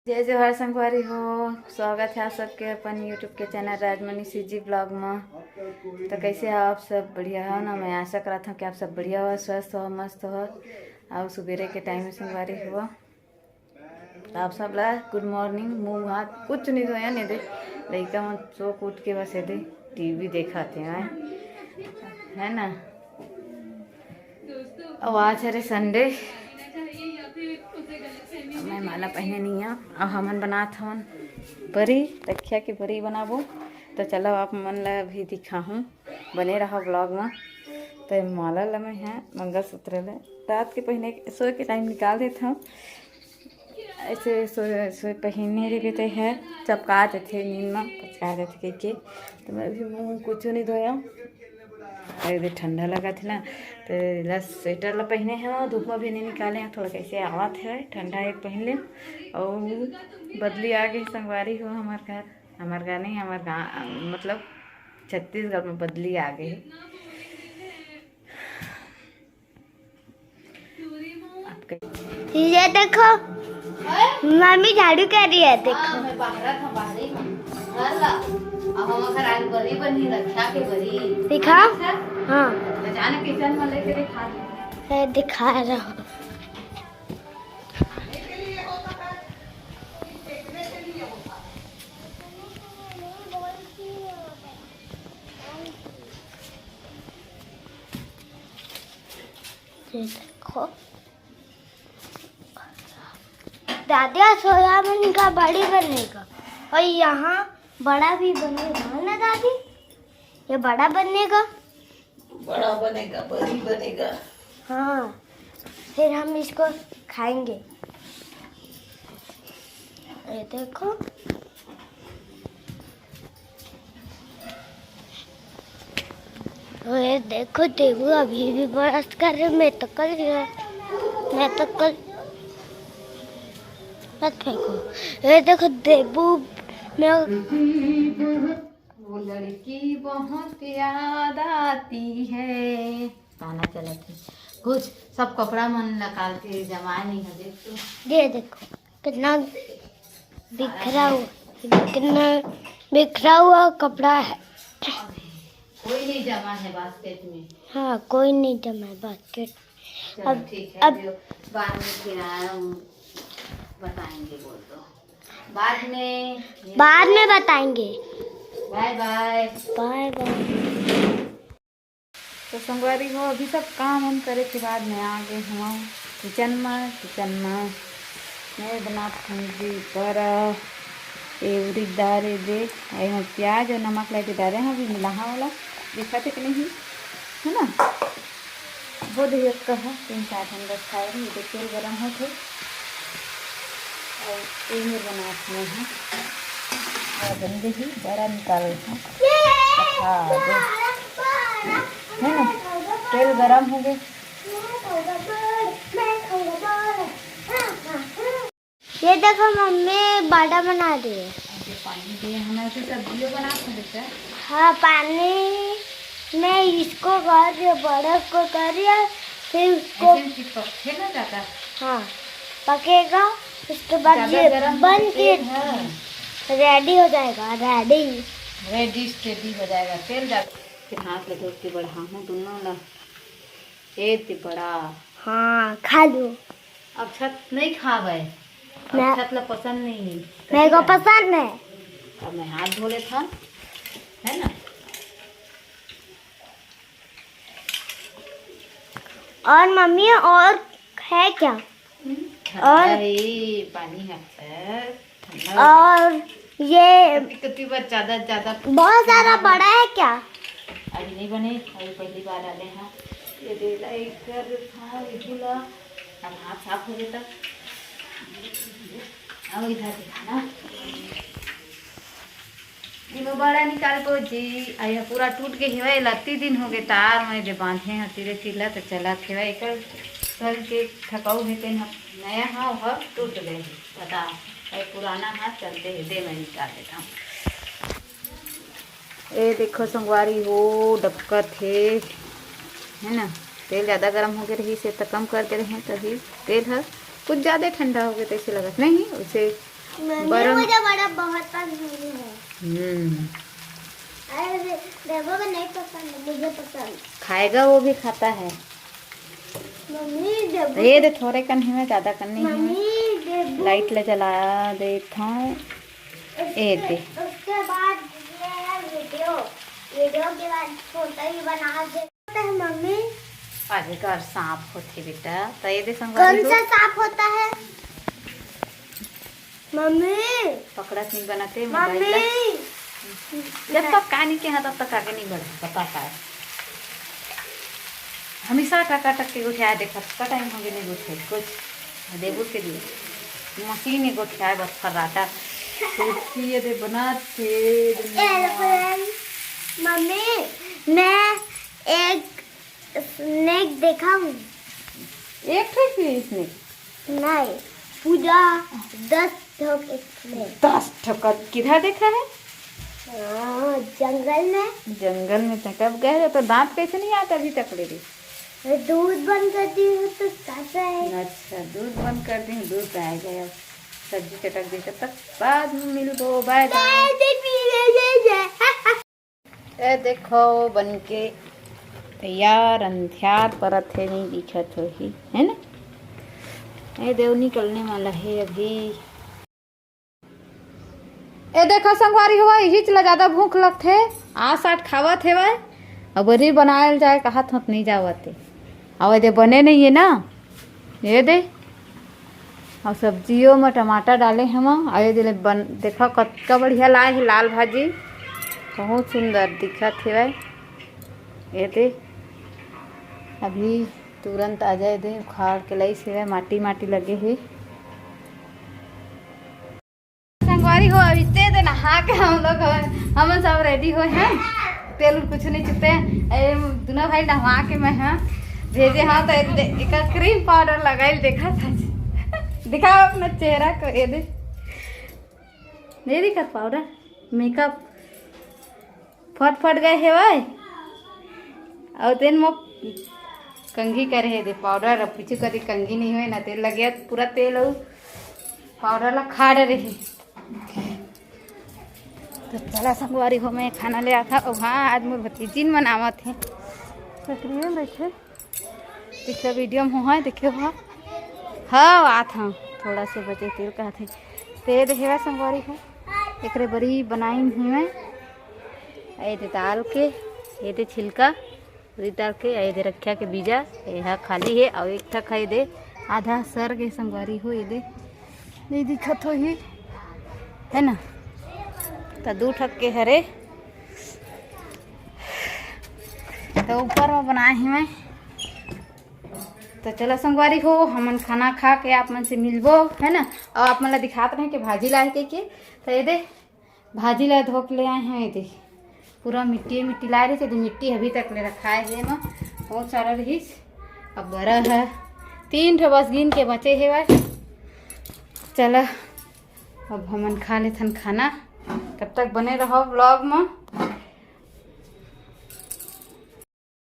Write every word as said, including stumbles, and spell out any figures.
जय जोहार संगवारी हो, स्वागत है आप सबके अपन YouTube के चैनल राजमणि सीजी ब्लॉग में। तो कैसे हो आप सब? बढ़िया हो ना? मैं आशा करत हूँ कि आप सब बढ़िया हो, स्वस्थ हो, मस्त हो। और सुबेरे के टाइम में संगवारी हो, तो आप सब ला गुड मॉर्निंग। मुंह हाथ कुछ नहीं धोया, नहीं दे लइका मन सो के उठ के बस एदे टीवी देखत हे, है ना? अउ आज हरे संडे, मैं माला पहने नहीं हूँ। अब हमन बनात हवन बरी, तकिया के बरी बनाबो। तो चलो आप मन ला भी दिखाहूँ, बने रहो ब्लॉग में। तो माला ला मैं है मंगलसूत्र ले रात के पहने, सोए के टाइम निकाल देत हूँ। ऐसे सोए सोए पहने रहिबे ते है, चपका देथे नींद में, पचका देथे कहिके। तो मैं भी मुंह कुछ नहीं धोया, अरे ठंडा लगत हे ना, तो एला स्वेटर ला पहने हव, धूप में भी नहीं निकाले हव, थोड़ा कैसे आवत हे ठंडा एक पहन ले। और बदली आ गई संगवारी हो हमार घर, हमार घर नहीं, हमार गाँव, मतलब छत्तीसगढ़ में बदली आ गई। ये देखो, मम्मी झाड़ू कर रही है, देखो। हाँ, मैं बाहर था, बाहर ही में। घर ला। अब हम अगर आज बरी बनी, रक्षा के बरी। दिखा? हाँ, रक्षा? हाँ। तो जाने किचन में लेके दिखा दे। है, दिखा रहा हूँ। ये देखो दादी, आज सोयाबीन का बड़ी बनेगा और यहाँ बड़ा भी बनेगा, है ना दादी? ये बड़ा बनेगा, बड़ा बनेगा, बड़ी बनेगा। हाँ, फिर हम इसको खाएंगे। ये देखो, ये देखो, देखो, अभी भी ब्रश कर रहे। मैं तो कल, मैं तो कल मत फेंको। ये देखो, देबू, मैं वो लड़की बहुत याद आती है। गाना चलत है कुछ, सब कपड़ा मन निकाल के जमा नहीं है, देख तो। ये देखो, कितना बिखरा हुआ, कितना बिखरा हुआ कपड़ा है। कोई नहीं जमा है बास्केट में। हाँ, कोई नहीं जमा है बास्केट। चलो, अब, ठीक है, अब जो बाद में फिर आया, हम बताएंगे, बोल दो। बाद में, बाद में बताएंगे। बाय बाय। बाय बाय। तो संगवारी हो, अभी सब काम हम करे के बाद मैं आ गए हूँ किचन में। किचन में मैं बनात हूँ जी बरा, ये उड़ीद दाल, ये दे, ये में प्याज और नमक लेके डाले हैं, अभी मिलाहा वाला दिखाते कि नहीं, है ना? वो दे एक कहा, तीन चार ठन बस खाए रहे, ये तेल गरम होथे। और ये मेरे बनात हूँ, और बन गई बरा निकाल रहे हैं। हाँ, दे। है ना, तेल गरम हो गए। ये देखो मम्मी, बाड़ा बना रही है। अरे पानी दे, हम ऐसे सब्जियों बना सकते हैं। हाँ, पानी में इसको कर रही है, बड़ा को कर रही है, फिर उसको ऐसे चिपकते ना ज़्यादा। हाँ, पकेगा, उसके बाद ज़्यादा ये गरम बन के तेल है। रेडी हो जाएगा, रेडी। रेडी स्टेडी हो जाएगा, तेल ज़्यादा। फिर हाथ लगा के बढ़ा हूँ दोनों ला। ए ते बड़ा। हाँ, खा लो। अक्षत नहीं खावे। मैं अक्षत ला पसंद नहीं है। मेरे को पसंद है। अब मैं हाथ धो लेता हूँ, है ना? और मम्मी, और है क्या? हम्म, और ठंडा है, पानी है अक्षत। और ये कति, कति बार ज्यादा, ज्यादा बहुत ज्यादा बड़ा है क्या? अभी नहीं बने, अभी पहली बार डाले हैं। ये दे ला, एक कर था, ये भूला। अब हाथ साफ हो गया था। अब इधर दिखाना। एमा बड़ा निकाल को जी, आ ये पूरा टूट के हेवय, लत्ती दिन हो गए तार में जे बांधे हैं तीरे तीर ला, तो चला हेवय एकर सल के थकाऊ है, तेन ह नया हा, ओहर टूट गए है। बता, ये पुराना हा चलते है, दे मैं निकाल देता हूँ। ए देखो संगवारी हो, डबकत हे, है ना? तेल ज़्यादा गरम हो गए रही से तो कम कर दे रहे हैं, तभी तेल ह कुछ ज़्यादा ठंडा हो गया, तैसे लगत नहीं, उसे मम्मी, बरम- मुझे बड़ा बहुत पसंद है। हम्म। अरे, दे-, देवो को नहीं पसंद, मुझे पसंद। खाएगा, वो भी खाता है। मम्मी, देवो तो ये दे, थोड़े कन ही में, ज्यादा कन नहीं है। मम्मी, देवो। लाइट ले जला देत हूँ। ए दे। उसके बाद ये है वीडियो, वीडियो के बाद फोटो भी बना दे। होता है मम्मी? अरे, घर साफ होथे बेटा, तो ये दे संगवारी कौन हो। सा साफ होता है मम्मी? पकड़त नहीं बनते मोबाइल ला। मम्मी। जब तक कहानी के यहाँ, तब तक आगे नहीं बढ़े, पता का है। हमेशा टका टक के गोठिया देखत का टाइम हो गए नहीं गोठे कुछ देबू के लिए मशीन ही गोठिया बस फर्राटा। कुर्सी ये दे बनात के दुनिया। एरोप्लेन। मम्मी, मैं एक स्नेक देखा हूँ। एक ठो ही स्नेक? नहीं, पूरा दस ठो स्नेक। दस ठो कब, किधर देखा है? हाँ, जंगल में। जंगल में तो कब गए हो? तो दांत कैसे नहीं आता अभी तक ले रे? मैं दूध बंद कर दी हूँ तो कैसे है? अच्छा, दूध बंद कर दी हूँ, दूध आएगा अब। सब्जी चटक दे, तब तक बाद में मिलबो, बाय बाय। ए देखो, बन के तैयार, अंधियार परत हे, नहीं दिखत होही, है ना? ए देव निकलने वाला है अभी। ए देखो संगवारी हो, इही ला ज्यादा भूख लगथे, आ साट खावत हेवय, अब बरी बनायल जाए, कहा थोत नहीं जावत हे। अब दे बने नहीं है ना, ये दे। और सब्जियों में टमाटर डाले हम, और ये दे ले बन, देखा कतका बढ़िया लाए है लाल भाजी, बहुत सुंदर दिखत हेवय। ये दे अभी तुरंत आ जाए दे, उखाड़ के लाई से माटी माटी लगे है। संगवारी हो, अभी ते दे नहा के हम लोग हो, हमन सब रेडी हो हैं, तेल उल कुछ नहीं चुते। ए, दोनों भाई नहा के मैं हाँ भेजे हाँ, तो एक, एक क्रीम पाउडर लगाई देखा था। दिखाओ अपना चेहरा को, ये दे, नहीं दिखा पाउडर, मेकअप फट फट गए हेवय। और तेन मो कंघी करे हे दे पाउडर, अब पीछे कदी कंघी नहीं होए ना, तेल लगे पूरा तेल और पाउडर ला खाड़ रही। तो चला संगवारी हो, मैं खाना ले आता। और हाँ, आज मोर भतीजिन मन आवत हे, सकरी में बैठे। पिछला वीडियो में हो है, देखे हो। हाँ, आत हाँ, थोड़ा से बचे तेल कहत हे। ते देखेगा संगवारी हो, एकरे बरी बनाई ही मैं। ए दे दाल के, ए दे छिलका, उरीद दाल के, ए दे रखिया के बीजा, ए हा खाली हे, अउ एक ठक हे दे आधा सर के संगवारी हो, ए दे नहीं दिखत होही, है ना? त दू ठक के हरे, त ऊपर में बनाए ही मैं। त चला संगवारी हो, हमन खाना खा के आप मन से मिलबो, है ना? अउ आप मन ला दिखात रहे कि भाजी लाए के, के। त ये दे, भाजी ला धो के ले आए हैं, ये दे। पूरा मिट्टी, मिट्टी लाए रहिस, ये दे मिट्टी अभी तक ले रखाए हे एमा, बहुत सारा रहिस। अब बरा है, तीन ठो बस गिन के बचे हेवय। चला, अब हमन खा लेथन खाना, तब तक बने रहो vlog में।